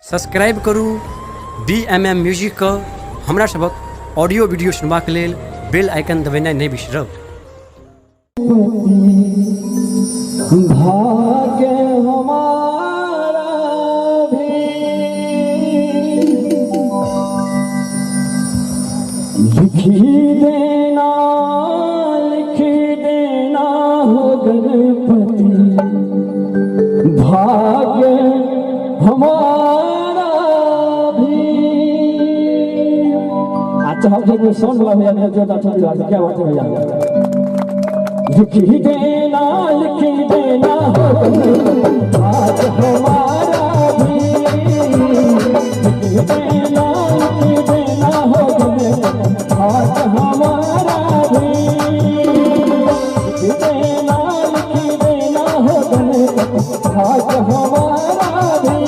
Subscribe करू B M M म्यूजिकके। हमरा सभक ऑडियो वीडियो सुनबाक लेल बेल आइकन दबेनाइ नहि बिसरब। भाग्य हमारा भी लिखी देना, लिखी देना हो गणपति, भाग्य हमारा भी। अच्छा, हम जब साउंड वाला भैया ने जोरदार ताली बजा दी। क्या बात है भैया! लिखी देना, लिखी देना हो गणपति, भाग्य हमारा भी। लिखी देना, लिखी देना हो गणपति, भाग्य हमारा भी। लिखी देना, लिखी देना हो गणपति, भाग्य हमारा भी।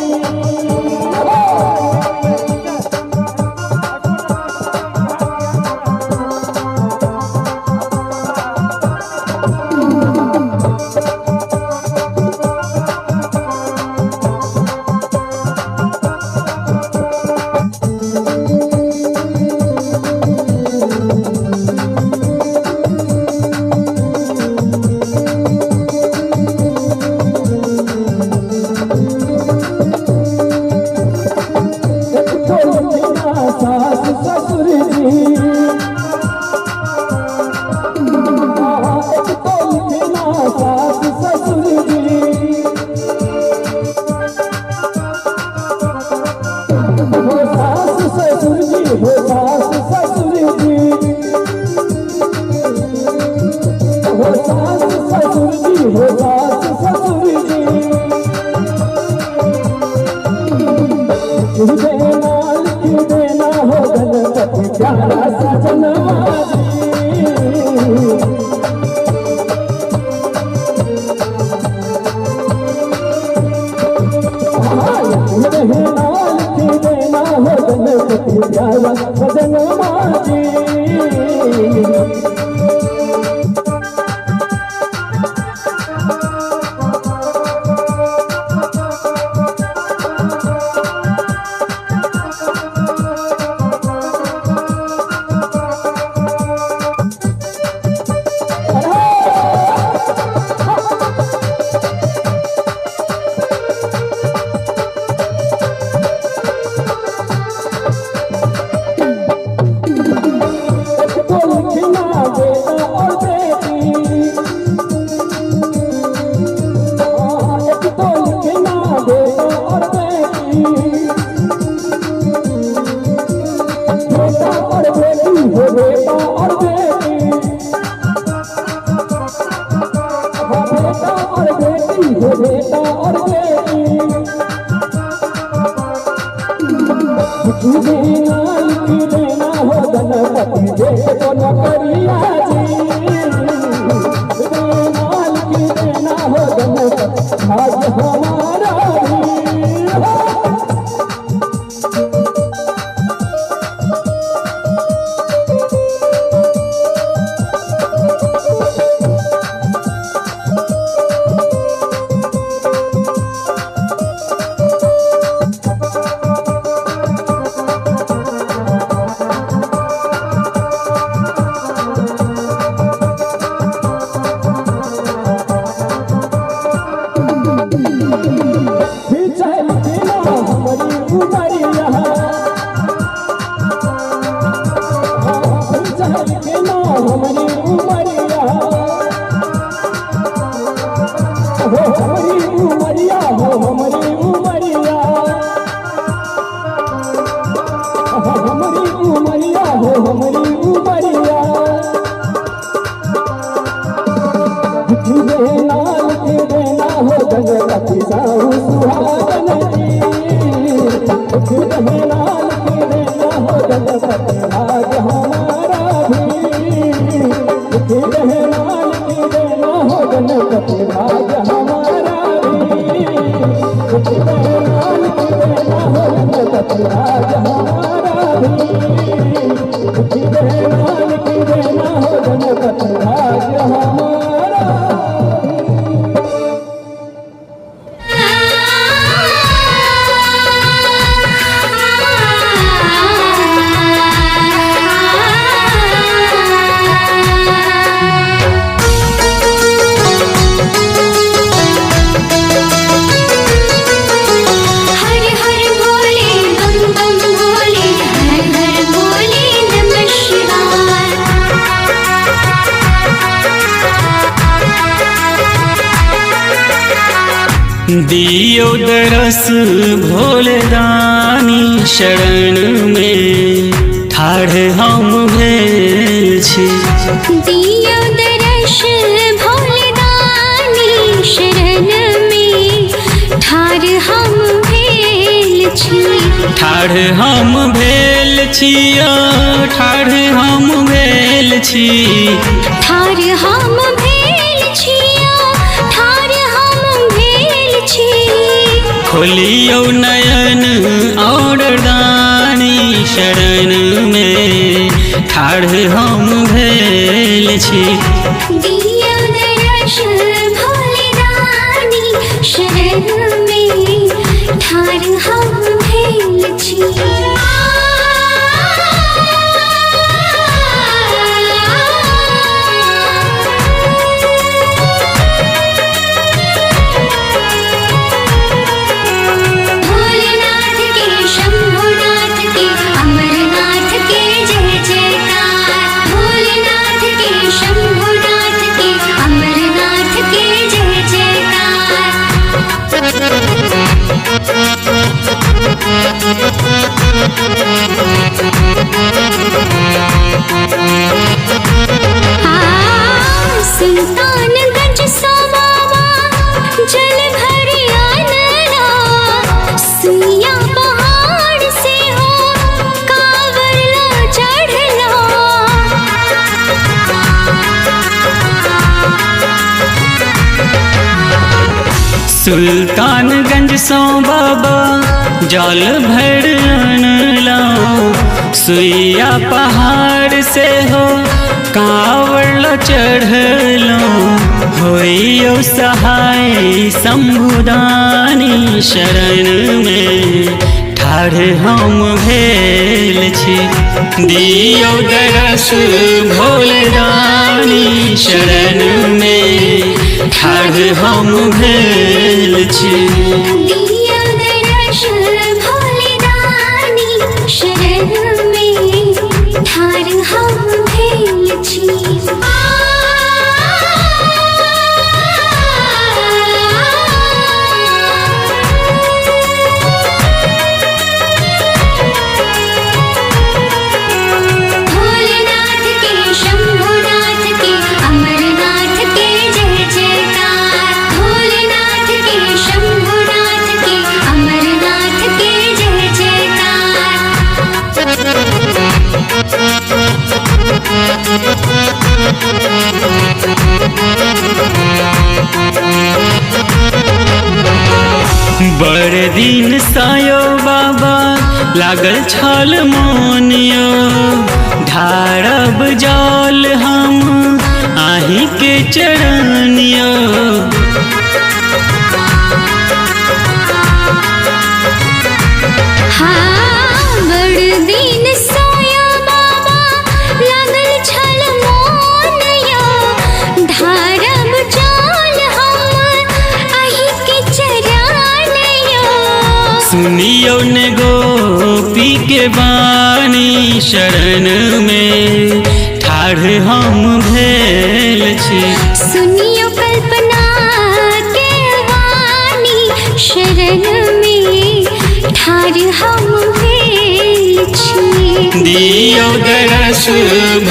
एक तो लिखना सास ससुर जी, हाँ, एक तो लिखना सास ससुर जी, हो सास ससुर जी, हो सास ससुर जी, हो सास ससुर जी, हो सास ससुर जी। लिख देना, लिख देना हो गणपति, प्यारा सजनवा जी। हाँ, लिख देना, लिख देना हो गणपति, प्यारा सजनवा जी। एक तो लिखना बेटा और बेटी, हाँ, एक तो लिखना बेटा और बेटी, बेटा और बेटी, हो बेटा और बेटी, हाँ, बेटा और बेटी, हो बेटा और बेटी। लिख देना, लिख देना हो गणपति, बेटे को नौकरिया जी। लिख देना, लिख देना हो गणपति, भाग्य हमारा भी। फिर चाहे लिखना हमारी उमरिया, हाँ, फिर चाहे लिखना हमारी उमरिया, हो हमारी उमरिया, हो हमारी उमरिया, हो हमारी उमरिया, हो हमारी उमरिया। लिख देना, लिख देना हो गणपति, साहू सुहागन जी। लिख देना, लिख देना हो गणपति, भाग्य हमारा भी। लिख देना, लिख देना हो गणपति, भाग्य हमारा भी। लिख देना, लिख देना हो गणपति, भाग्य हमारा भी। लिख देना, लिख देना हो गणपति, भाग्य हमारा भी। Ah! दियौ दरस भोले दानी शरण में ठाढ़ हम भेल छी। दियो दरश भोले दानी शरण में ठार हम भेल छी। ठाढ़ हम भेल छी ओ, ठाढ़ हम भेल छी। ठार हम भेल छी ओ, ठार हम भेल छी। खोलियौ नयन और दानी शरण में ठाढ़ हम भेल छी। दियो दरश भोले दानी शरण में ठार हम भेल छी। भोलेनाथ के शंभुनाथ के अमरनाथ के जय जयकार। भोलेनाथ के शंभुनाथ के अमरनाथ के जय जयकार। सुल्तानगंज सो बाबा जल भर आनला, सुइया पहाड़ से हो कांवर ला चढ़ला। सुल्तानगंज सौ बाबा जल भर अनलौं, सुइया पहाड़ से हो कांवड़ चढ़लौं। होइयो सहाय शंभुदानी शरण में ठाढ़ हम भेल छी। दियौ दरस भोले दानी शरण में ठाढ़ हम भेल छी। दिया दरश भोले दानी शरण में ठार हम भेल छी। भोलेनाथ के शंभुनाथ के अमरनाथ के जय जयकार। भोलेनाथ के शंभुनाथ के अमरनाथ के जय जयकार। बड़ दिन सायो बाबा लागल छल मोनियो, ढारब जल हम आही के चरणियो। हाँ, बड़ दिन सोया बाबा लागल छल मोन यो, ढारब चाल हम अहि के चरण यो। सुनियो ने गोपी के बानी शरण में ठाढ़ हम भेल छी। सुनियो कल्पना के वाणी शरण में ठार हम भेल छी। दियौ दरस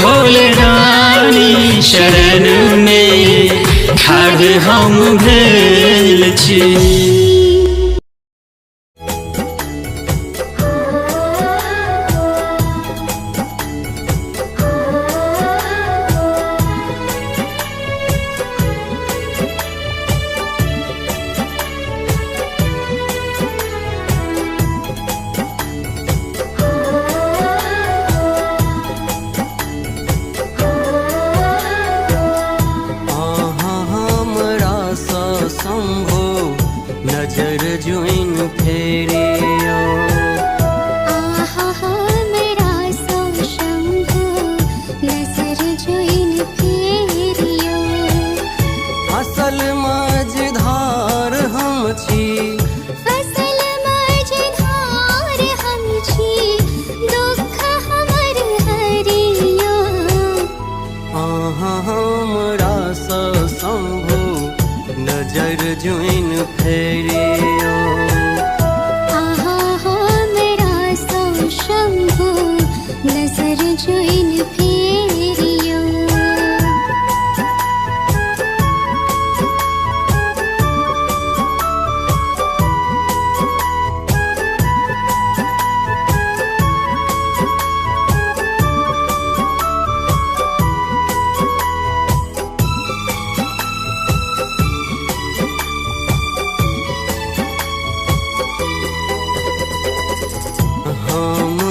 भोले दानी शरण में ठाढ़ हम भेल छी। अहाँ हमरासँ शम्भु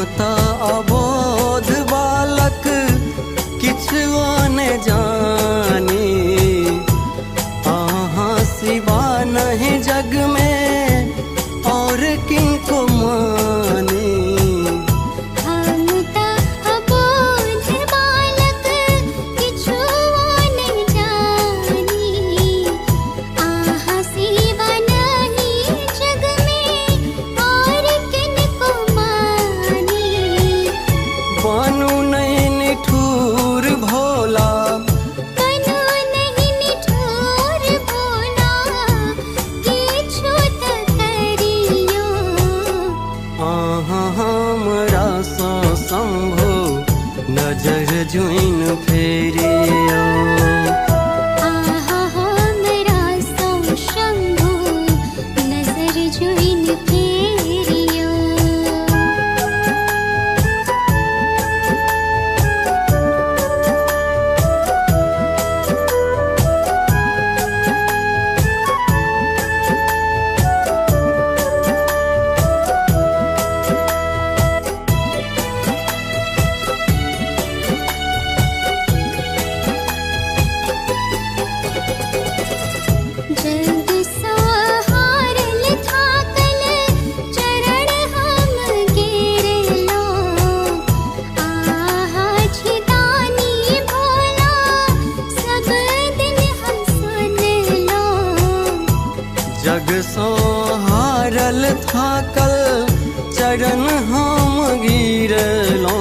त अबोध बालक किछुओ ने जानी, अहाँ सिवा नहीं जग में और किनको मानी। हम त अबोध बालक किछुओ न जानी, आहाँ सिवा नहीं जग में और किनको मानी। बनू नहीं निठूर भोला, बनु नहीं निठुर भोला, किछु त करियो। अहाँ हमरा सँ शंभु नजर जुइन फेरियो। आहा हमरा सौ शंभु नजर जुइन फेरियो। जग सहारल थाकल चरण हम गिरलो, आहा छिदानी भोला सब दिन हम सुनलो। जग सो हारल थाकल चरण हम गिरलो,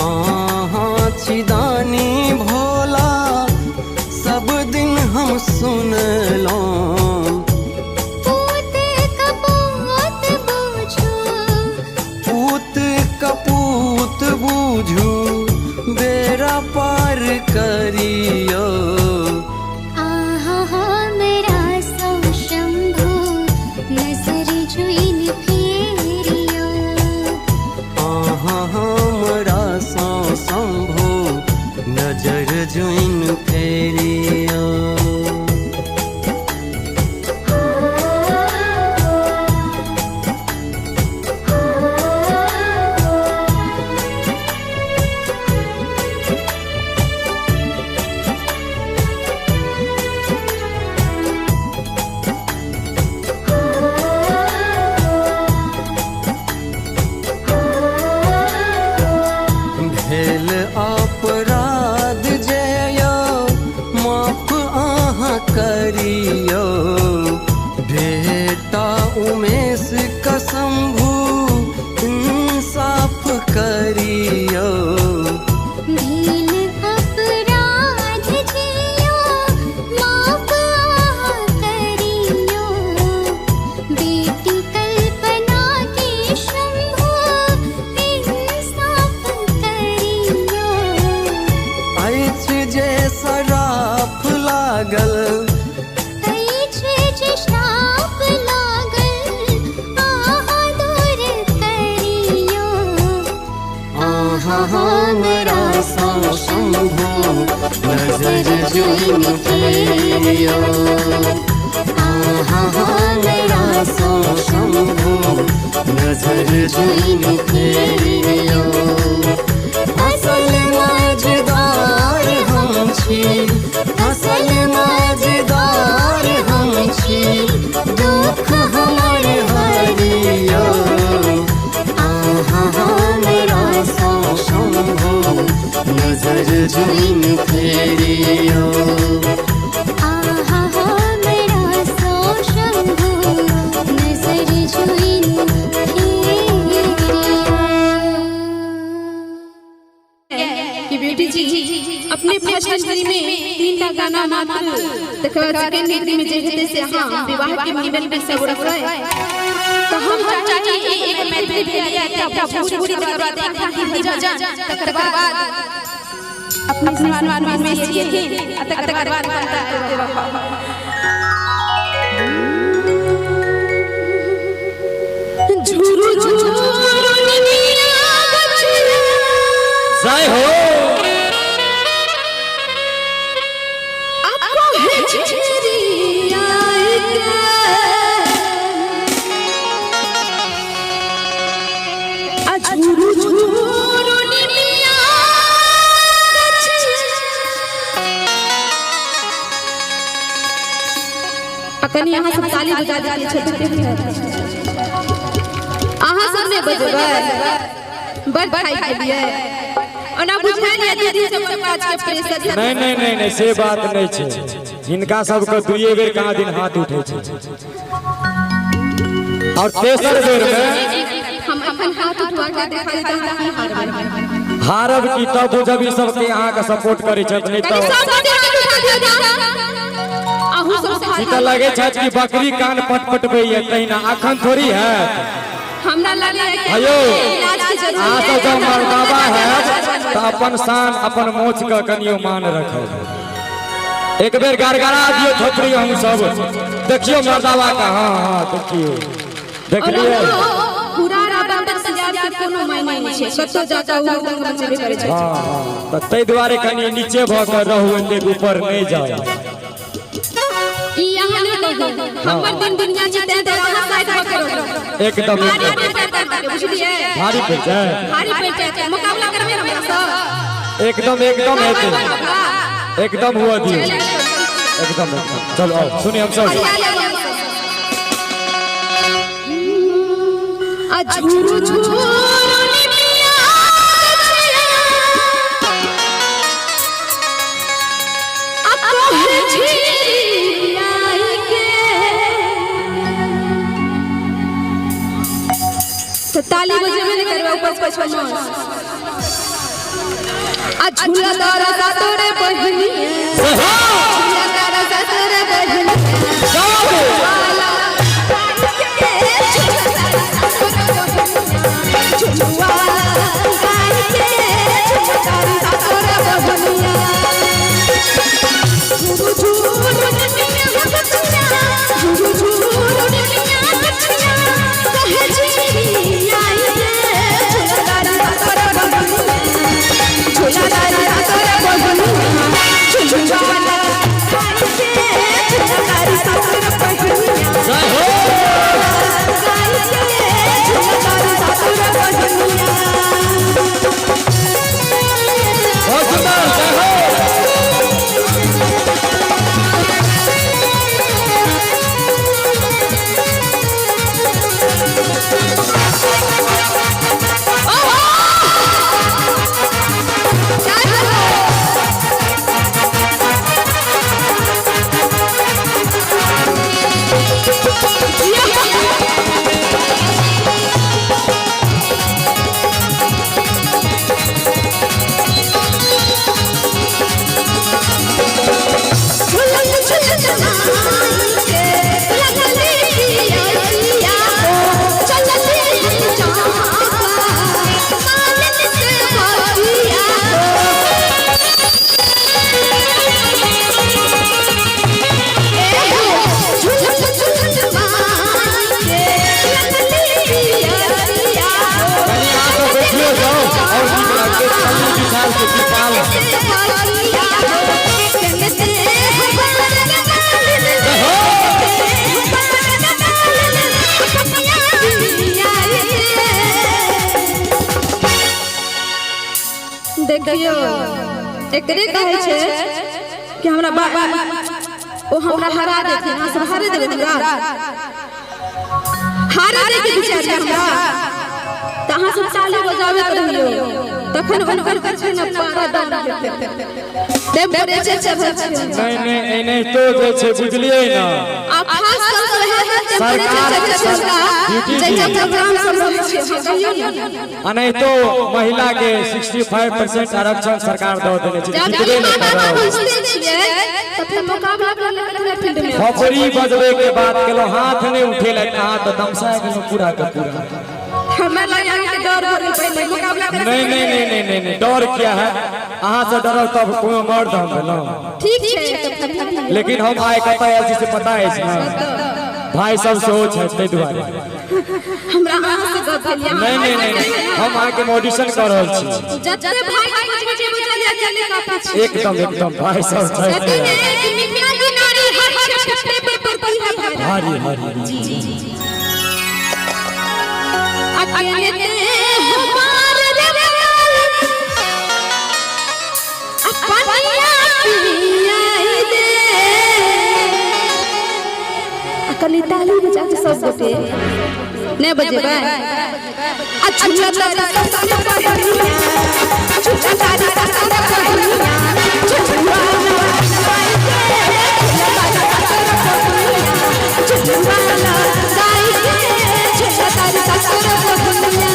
अहाँ छिदानी भोला सब दिन हम सुनलो। पूत कपूत बूझू, पूत कपूत बूझू बेरा पार करियो। आहा हमरा सौ शंभु नजर जुइन फेरियो। अहाँ हमरा सँ शंभु नजर जुइन फेरियो। भेल अपराध जयो माफ अहाँ करियो, बेटा उमेश कसम्भू इंसाफ करियो। भेल अपराध जियो माफ आहा करियो, बेटी कल्पना के शंभु इंसाफ करियो। अछि जे सराफ लागल, अछि जे श्राप लागल आहा दूर करियो। अहाँ हमरा सँ शंभु नजर जुइन फेरियो। अहाँ हमरा सँ शंभु नजर जुइन फेरियो। असल मजेदार हम छी, असल मजेदार हम छी, दुख हमर हरियो। अहाँ हमरा सँ शंभु नजर जुइन फेरियो। आहा हमरा सौ शंभु नजर जुइन फेरियो। कि बेटी जी अपने फर्स्ट एंट्री में 3 टा गाना मात्र, तकर बाद सेकंड एंट्री में जे हेतै से अहाँ विवाह के मुंडन पे सब रखबै। तो हम चाची एक मैथिली भेलिया, एकटा भोजपुरी, तकर बाद एकटा हिंदी भजन, तकर बाद अपने श्रीमान में छियथिन, आ तकर बाद बनता। झुरु झुरु निमिया गछिया जय हो। आपको है झिझरी आई के आ कनी अहाँ सब ताली बजा दिए छोटे। अहाँ सब ने बजेबै, बड़ खाइ गेलियै। ओना बुझायल यऽ दीदी सब पर काज के प्रेशर। नहीं नहीं नहीं नहीं, से बात नहीं छै। हिनका सबके दुइये बेर कहाँ दिन हाथ उठे छै और तेसर बेर में हम अखन हाथ उठवा के देखा देता अहाँ की हारबै। हारब की तब बुझब ई सबके अहाँके सपोर्ट करै छथि, नहीं कनी तऽ सब गोटे हाथ उठा दियौ तऽ अहूँ सब ई हाथ। तऽ लगे छथि कि बकरी कान पटपटबैया, तहिना अखन थोड़ी हैत। हमरा लगैया कि हयो, इलाज के जरूरत अहाँ सब जब मर्दाबा हैत तऽ अपन शान अपन मोछ के कनियो मान रखब। एक बेर गड़गड़ा दियौ थोपड़ी हम सब, देखियौ मर्दाबा का। हाँ हाँ, देखियौ देखलियै। पूरा बंदर सियार के कोनो मायने नहि छै, कतौ जाके ओ दंग मचेबे करै छै। हाँ हाँ, तऽ ताहि दुआरे कनि नीचे भऽ कऽ रहू, एतेक ऊपर नहि जाउ। ई अहाँ नहि कहू, हमर दिन दुनिया छै, तें दुआरे अहाँ साइड भऽ के रहू। एकदम भारी एकदम पड़ि जायत अहाँके, बुझलियै? भारी पड़ि जायत। भारी पड़ि जायत। मुकाबला करबै हमरा सँ? एकदम एकदम हेतै। मुकाबला? एकदम हुआ दियौ, एकदम एकदम। चलो आओ, सुनिए हम सब। आ झुरु झुरु निमिया आ कोहे झिरियाई के। तो ताली बजेबे नहि करबै ऊपर से पछुआ। आ झूला तारा सा तोरे बहिनी, झूला तारा सा तोरे बहिनी, बहुत सुंदर, जय हो। कनि अहाँ सब बैठियो जाउ और नीक लगतै। चलू विशाल के कृपाल। देखियौ, एकरे कहै छै कि हमरा बा ओ हमरा हरा देथिन। अहाँ सब हारे देबै हमरा? हारे दै के विचार छै हमरा? तऽ अहाँ सब ताली बजाबैत रहियौ, तखन हुनकर जे छै ने पारा डाउन हेतै। टेम्परेचर चढ़ल छै। नहीं नहीं, एनाहितो जे छै, बुझलियै ने? आ खास कर के वएह टेम्परेचर चढ़ल छै हुनका, जहिया प्रोग्राम सब रहै छै। हँ, कहियौ ने। एनाहितो महिला के 65% आरक्षण सरकार दऽ देने छै। जब जीतबे ई नहि बात करब। बुझते छियै तऽ फेर मुकाबला करऽ कथी फील्ड में? थोपड़ी बजबे के बात केलहुँ, हाथ नहि उठेलथि, अहाँ तऽ दमसा गेलहुँ पूरा के पूरा। हमरा लग अहाँके डर भऽ गेल पहिले मुकाबला करे। नहीं नहीं नहीं नहीं नहीं नहीं, डर क्या है? अहाँ से डरल तब कोनो मर्द हम भेलहुँ? ठीक छै तऽ लेकिन हम आइ कतऽ आयल छी से पता अछि ने? भाई सब सेहो छै, ताहि दुआरे। हमरा अहाँ से गप भेल। नहीं नहीं नहीं नहीं, हम अहाँके ऑडिशन कऽ रहल छी। जते भाई के बजे बजे चले काफी छै। एकदम एकदम, भाई सब छै। कहते हैं कि मिथिला की नारी हर क्षेत्र पर पड़ती है भारी। भारी भारी। अकेले ते हमार रे लाल, पनिया पियाई दे। खाली ताली बजा के सब गोटे नहीं बजेबै। आ झूला तारी ससुर बहिनिया, झूला तारी ससुर बहिनिया, झुलुआ लगाई के, झूला तारी ससुर बहिनिया, झुलुआ लगाई के, झूला तारी ससुर बहिनिया।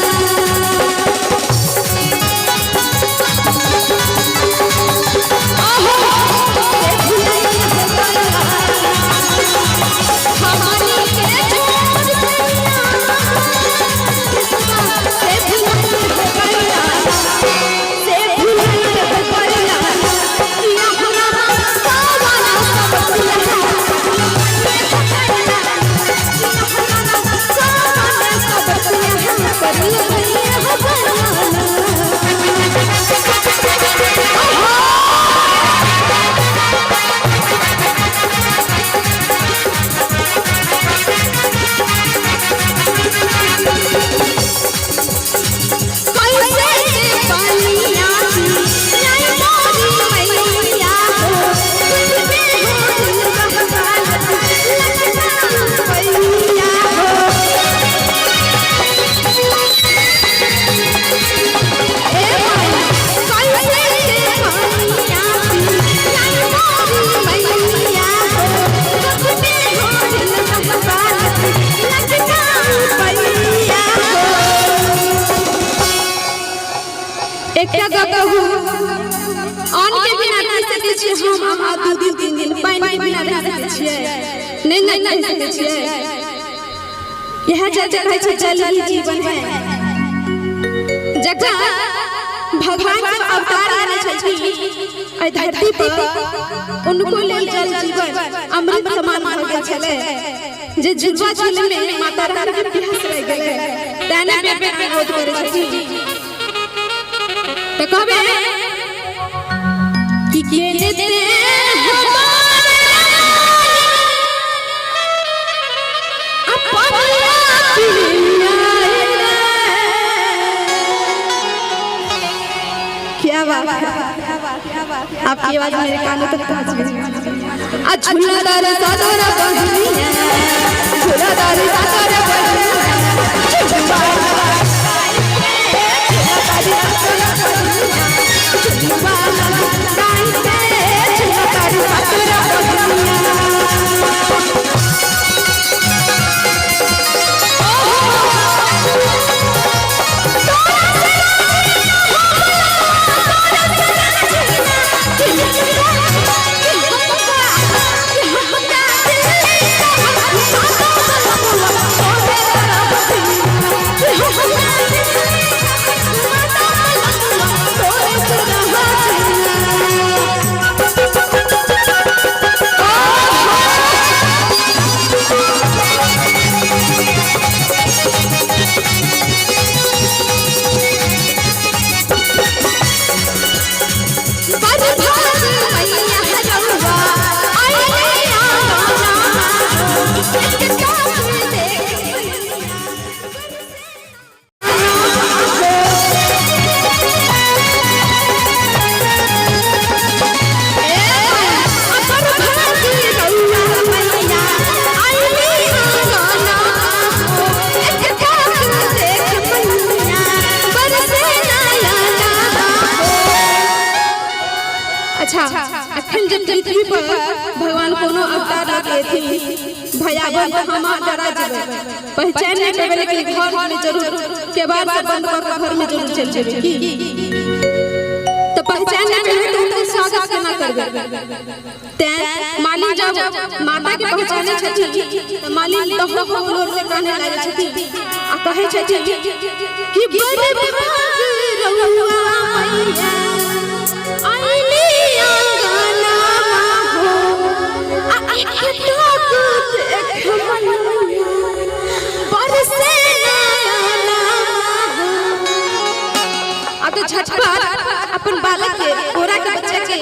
एकटा गप कहू, अन्न के बिना रह सकै छियै हम अहाँ 2 दिन 3 दिन, पानि के बिना रह सकै छियै नहीं, नहीं रह सकै छियै। इएह चलते कहै छै जल ही जीवन है। जखन भगवान सब अवतार लेने छथिन एहि धरती पर, उनको लेल जल जीवन अमृत समान भऽ गेल छलै। जे झुलुआ झूले में माता रानी के प्यास रहि गेलै, तेँ ने बेर बेर विरोध करै छथिन। तो कहबे कि केने ते क्या बात है, आपकी आवाज मेरे कानों तक पहुंच गई। आ झूला दार सादर बहिनिया, झूला दार सादर बहिनिया, झुलुआ लगाई के, झूला तारी ससुर बहिनिया। अच्छा, अखन जब पृथ्वी पर भगवान कोनो अवतार लेथिन भयावह, तऽ हम अहाँ डरा जेबै, पहचान नहि पेबै, लेकिन घर में जरूर केबाड़ सब बंद कऽ के घर में जरूर चलि जेबै। की तऽ पहचान नहि पेबै तऽ हुनकर स्वागत केना करबै? तें मालिक जब माता के पहचानै छथिन तऽ मालिक तहो लोर से काने लागै छथिन आ कहै छथिन कि बड़ भाग रउआ मैया आइली अंगना हो, आ एकटा देख मैया बरसे नयना हो। आ तो झटपट अपन बालक के कोरा के बच्चा के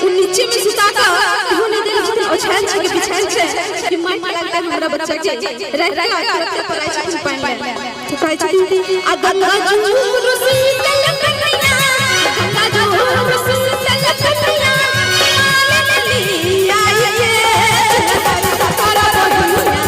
उ नीचे में सुता के इहो नहीं देख छथिन ओछान छै कि बिछान छै कि माटि लगतै हमरा बच्चा के, राति के तुरंत पड़ाइ छथिन पानि ले। तो कहै छथिन आ गंगा झूर शीतल कन्हैया, गंगा झूर शीतल कन्हैया, मालन लिया ये, झूला तारी ससुर बहिनिया,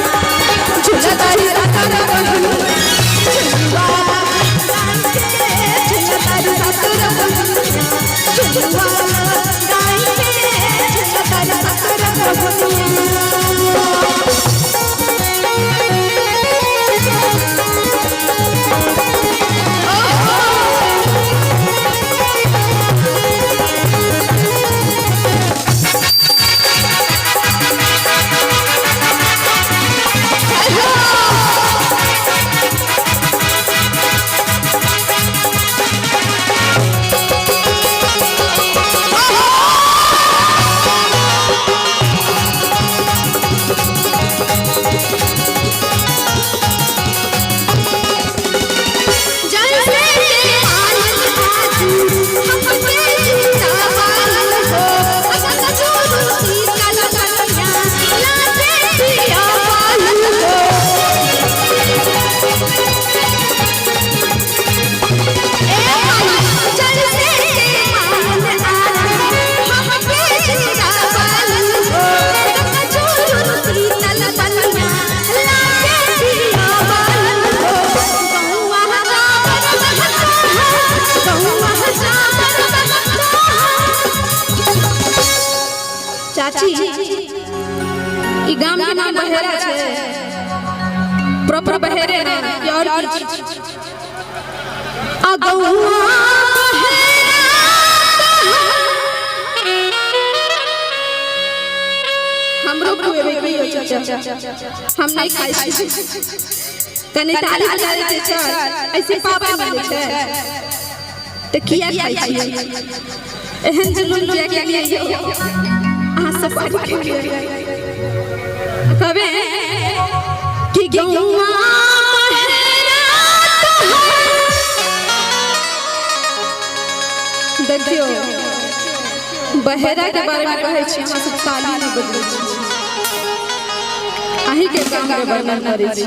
और अगौआ हमरो खुएबे की हो चाचा, हम नहीं खाइ छी। कने ताली बजा देते चल, ऐसे पापा मिले छै तऽ किया खाइ छी एहन जुलुम किया केलियै यौ? अहाँ सब पारी केलियै। कहबे कि गौआ बहेरा तोहर। देखियौ बहेरा के बारे में कहै छी, अहाँ सब ताली नहि बजबै छी। अहीं के काम के वर्णन करै छी।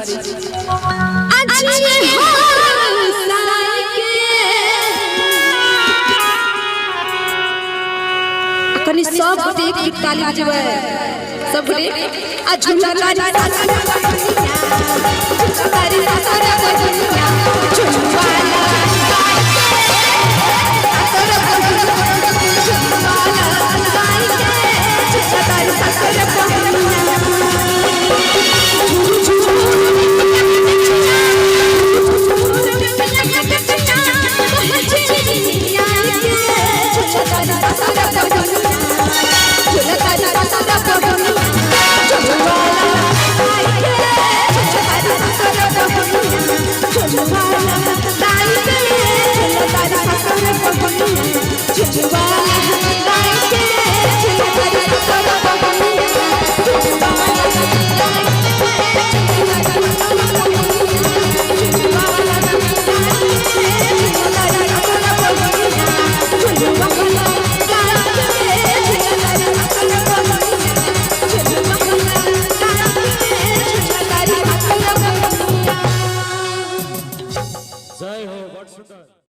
अजी हो साई के आ कनि सब गोटे एक एक ताली बजेबै, सब गोटे। आ झूला तारी, झूला तारी, सारा बजनिया।